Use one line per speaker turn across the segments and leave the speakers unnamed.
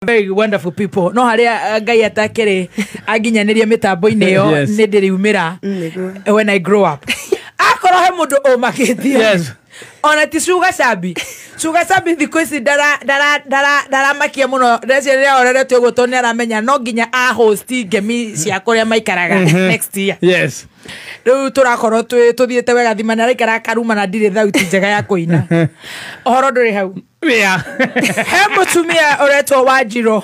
Very wonderful people. No haria Ngai atakĩrĩ anginyanĩria mĩtambo-inĩ ĩyo nĩ ndĩriumĩra when I grow up. Akorwo he mũndũ ũmakĩtie.
Yes.
Ona ti Sugar Sabi. Sugar Sabi thikũ ici ndaramakia mũno. Ndeciria rĩrĩa orerete ũguo tondũ nĩaramenya no nginya a host ngemi cia kũrĩa maikaraga next year.
Yes.
Rĩu tũrakorwo tũthiĩte wega thima na araikara akaruma na ndirĩ thauti njega ya kũina. Ũhoro ndũrĩ hau.
Yeah.
He mũtumia ũretwo Wanjirũ.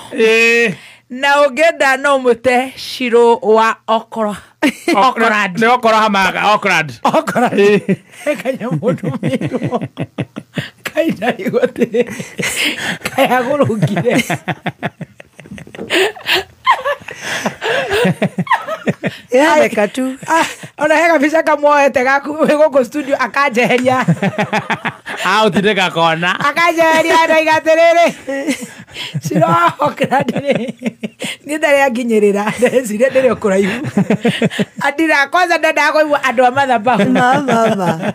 Na ũngĩenda no ũmũte Shiro wa Okora. Okorad.
Nĩ Okora hamaga, Okorad.
Okorad. He kanyamũ ndũmĩirwo. Kai ndarigwo atĩrĩrĩ. Kaĩ agũrũkire.
Yatheka tu.
Ona he gabica kamwoete gaku wĩ gũkũ studio akanjeheria.
Aũtindĩka kona.
Akanjeheria ndaiga atĩrĩrĩ. Shiro wa Okorad rĩ. Niĩ ndarĩ anginyĩrĩra. Ndeciria ndĩrĩ o kũraihu. Andira kwanza ndendaga kũigua andũ a mathabahu.
Ma, ma, ma.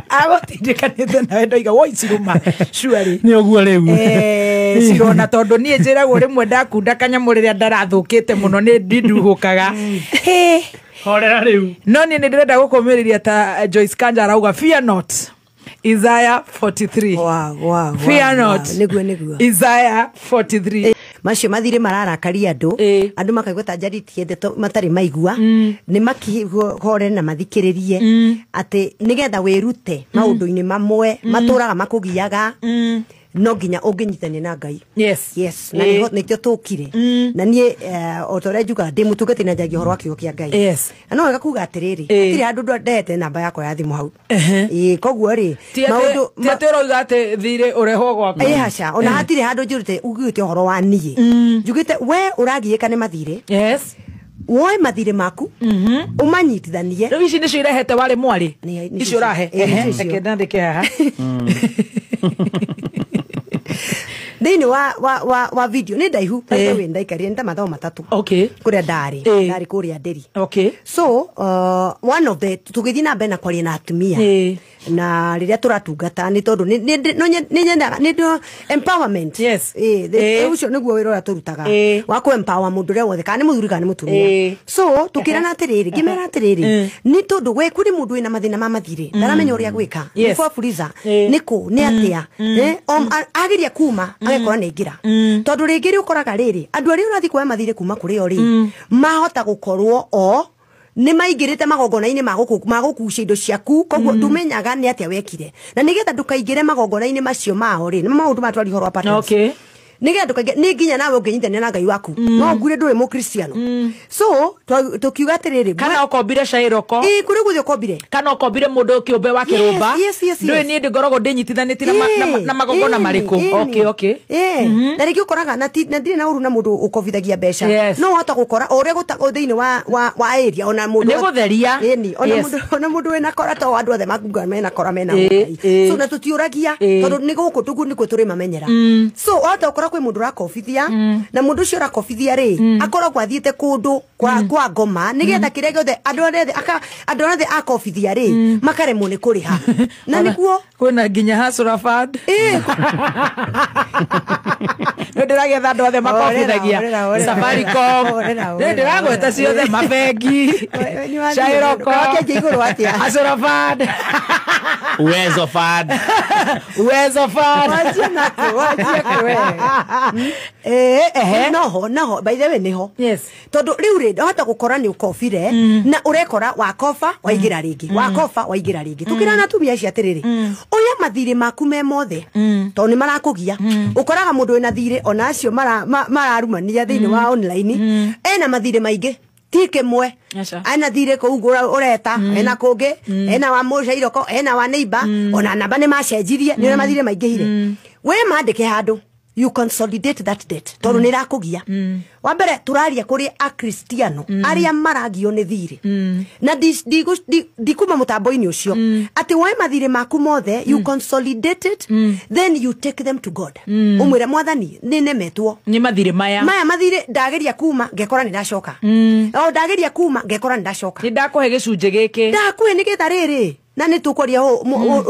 Agũtindĩkanĩte nawe ndoiga woi Ciruma. Surely.
Nĩ ũguo rĩu.
Ciro na tondũ niĩ njĩragwo rĩmwe ndakunda kanyamũ rĩrĩa ndarathũkĩte mũno nĩ ndinduhũkaga. Hĩ.
Horera rĩu.
No niĩ nĩ ndĩrenda gũkũmĩrĩria ta Joyce Kanja arauga fear not. Isaiah 43.
Wow, wow, wow,
Fear
wow.
not.
Nĩguo, nĩguo.
Isaiah 43.
Macio mathirĩ mararakaria andũ. Andũ makaigua ta njarĩtie ndeto matarĩ maigua. Nĩ makĩhore na mathikĩrĩrie atĩ nĩgetha wĩrute maũndũ-inĩ mamwe matũraga makũgiaga. No nginya ũngĩnyitania na Ngai.
Yes.
Yes. Na nĩkĩo tũkire. Na niĩ o ta ũrĩa njugaga ndĩ mũtungati na njagia ũhoro wa kiugo kĩa Ngai.
Yes.
Na no wega kuga atĩrĩrĩ, hatirĩ handũ ndehete namba yakwa ya thimũ hau. Koguo rĩ, maũndũ
Ti atĩ ũrauga atĩ thirĩ ũrehwo gwaku.
Haca, ona hatirĩ handũ njũrĩte ugĩte ũhoro wa niĩ. Njugĩte we ũragiĩka nĩ mathirĩ.
Yes.
Woe mathirĩ maku, ũmanyitithanie.
Rĩu ici nĩcio irehete warĩ mwarĩ?
Nĩ, nĩcio
Icio ũrahe?
Nĩcio icio.
Reke ndandĩke haha.
Thĩinĩ wa video nĩ ndaihu, by the way, ndaikarire nĩ ta mathaa matatũ.
Okay.
Kũrĩa ndarĩ, ndarĩ kũrĩa Nderi.
Okay.
So, one of the tũgĩthiĩ na mbere na kwaria na atumia. Na rĩrĩa tũratungata nĩ tondũ nĩ nyendaga, nĩ ndũ empowerment.
Yes.
Ũcio nĩguo wĩra ũrĩa tũrutaga. Wa kũ empower mũndũ ũrĩa wothe, kana nĩ mũthuri kana nĩ mũtumia. So, tũkĩrana atĩrĩrĩ, ngĩmera atĩrĩrĩ, nĩ tondũ we kũrĩ mũndũ wĩna mathĩna ma mathirĩ, ndaramenya ũrĩa gwĩka.
Yes.
Nĩ kwa fuliza, nĩ kũ, nĩ atĩa. Ageria kuma, agekora nĩ aingĩra. Tondũ rĩngĩ rĩ ũkoraga rĩrĩ, andũ arĩa ũrathiĩ kuoya mathirĩ kuma kũrĩ o rĩ, mahota gũkorwo o nĩ maingĩrĩte magongona-inĩ ma gũkucia indo ciaku, koguo ndũmenyaga nĩ atĩa wekire. Na nĩgetha ndũkaingĩre magongona-inĩ macio mao rĩ, nĩ maũndũ maya twaria ũhoro wa patterns.
Okay.
Nĩgetha ndũkaingĩre, nĩ nginya nawe ũngĩnyitanĩra na Ngai waku. No ngure ndũrĩ mũkristiano. So, tũkiuga atĩrĩrĩ,
Kana ũkombire cairoko.
Kũrĩ guothe ũkombire.
Kana ũkombire mũndũ kĩũmbe wa kĩrũmba.
Yes, yes, yes,
Ndũĩ
yes.
niĩ ngoragwo ndĩnyitithanĩtie na magongona marĩkũ. Okay, okay.
Na rĩngĩ ũkoraga na ndirĩ na ũru na mũndũ ũkobithagia mbeca.
Yes.
No wahota gũkora o ũrĩa gũta-, o thĩinĩ wa area, ona mũndũ
Nĩ gũtheria.
Ĩni,
Yes.
ona mũndũ wĩna kora to andũ othe makuga mena kora mena ũgai. So, na tũtiũragia, tondũ nĩ gũkũ tũguo nĩkuo tũrĩmamenyera. So, wahota gũkora kwĩ mũndũ ũrakobithia, na mũndũ ũcio ũrakobithia rĩ, akoragwo athiĩte kũndũ kwa ngoma, nĩgetha kĩrĩa gĩothe andũ arĩa othe aka-, andũ arĩa othe akobithia rĩ, makaremwo nĩ kũrĩha. Na
Ona
nĩguo
kwĩna nginya Hustler Fund. Nĩ ndĩragetha andũ othe makobithagia.
Horera, horera,
Safaricom.
horera,
Nĩ
horera,
ndĩragweta
horera.
ciothe, mabengi,
We, nĩ wathiĩ
Cairoko.
Wakĩanjia igũrũ atĩa?
Hustler Fund.
Uwezo Fund.
Uwezo Fund.
Wanjia nakũ, wanjia kũ we.
Ehe.
Noho, noho, by the way, nĩho.
Yes.
Tondũ rĩu rĩ, wahota gũkora nĩ ũkobire, na ũrekora wakoba, waingĩra rĩngĩ. Wakoba, waingĩra rĩngĩ. Tũkĩrana atumia acio atĩrĩrĩ, oya mathirĩ maku me mothe, tondũ nĩ marakũgia. Ũkoraga mũndũ wĩna thirĩ, ona acio mararumania thĩinĩ wa online, ena mathirĩ maingĩ. Ti kĩmwe.
Aca.
Ena thirĩ kũu ũreta, ena kũngĩ, ena wa mũcairoko, ena wa neighbor, ona namba nĩ macenjirie, nĩ ũrĩa mathirĩ maingĩhire. We mandĩke handũ, you consolidate that debt, tondũ nĩ ĩrakũgia. Wa mbere tũraria kũrĩ akristiano arĩa maragio nĩ thirĩ. Na ndikuma mũtambo-inĩ ũcio. Atĩ woe mathirĩ maku mothe, you consolidate it, then you take them to God. Ũmwĩre Mwathani, nĩ nemetwo.
Nĩ mathirĩ maya.
Maya mathirĩ ndageria kuma ngekora nĩ ndacoka. O ndageria kuma ngekora nĩ ndacoka.
Nĩ ndakũhe gĩcunjĩ gĩkĩ.
Ndakũhe nĩgetha rĩrĩ. Na nä tå kwaria å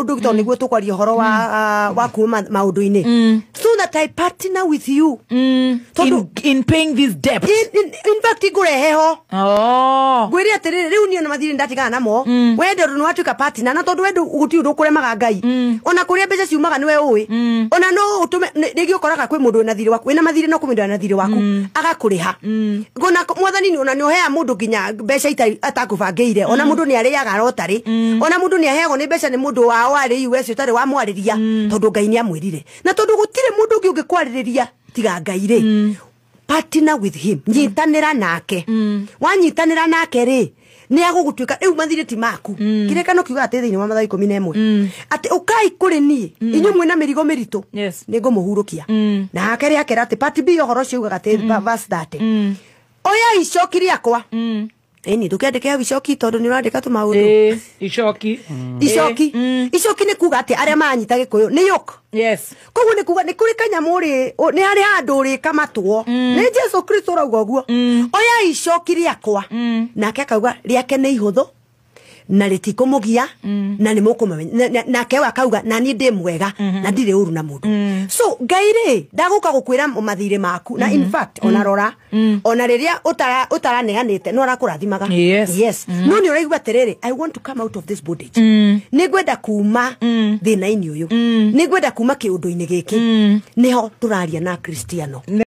ndå tondå nä guo tå kwaria å horo wa kuma maå ndå-inä so that I partner with you. Tondũ
In paying this debt.
In fact ngå ho
Oh.
ngwä re atä rä rä u niä ona mathirä ndatigana namo wende tondå nä watuä ka partner na tondå wende gå tirä å ndå å kå remaga ngai ona kå rä a mbeca ciumaga nä we å ä ona no å tå me rä ngä å koraga kwä må ndå wä na thirä waku wä na mathirä no kwä må ndå wä na thirä waku agakå rä ha ona mwathani ona nä å hea må ndå nginya mbeca atakå bangä ire ona må ndå nä arä aga rotarä ona må ndå nä aheagwo nä mbeca nä må ndå wao arä US å tarä wamwarä ria tondå ngai nä amwä rire na tondå gå tirä må ndå å ngä å ngä kwarä rä ria tiga ngai rä partner with him nyitanĩra nake wanyitanĩra nake rĩ nĩ agũgũtuĩka rĩu mathirĩ ti maku kĩrĩkano kiugaga atĩ thĩinĩ wa Mathayo 11 atĩ ũkai kũrĩ niĩ inyuĩ mwĩna mĩrigo mĩritũ
Yes.
nĩ ngũmũhurũkia na hakerĩ akera atĩ part B ũhoro ũcio ugaga atĩ verse 30 oya icoki rĩakwa ĩni ndũkĩandĩke hau icoki tondũ nĩ ũrandĩka tũmaũndũ
Eh, icoki.
icoki icoki nĩ kuga atĩ arĩa maranyita gĩkũyũ nĩ yoke
Yes.
koguo nä kuga nä kå rä kanyamå rä nä harä handå rä kamatwo nä Jesu Kristo rauga å guo oya icoki rĩakwa nake akauga rĩake nä ihũthũ na rĩtikå må gia na nä må kå nake we akauga na niĩ ndĩ mwega na ndirĩ ũru na mũndũ so ngai rĩ ndagũka gũkwĩra mathirĩ maku na in fact ona rora ona rĩrĩa ũtaraneanĩte no arakũrathimaga
Yes.
yes no nä å raigua atä I want to come out of this bondage nä ngwenda kuma thä na-inä å yå nä ngwenda kuma kä å ndå-inä gä kä nä ho tå raria na kristiano.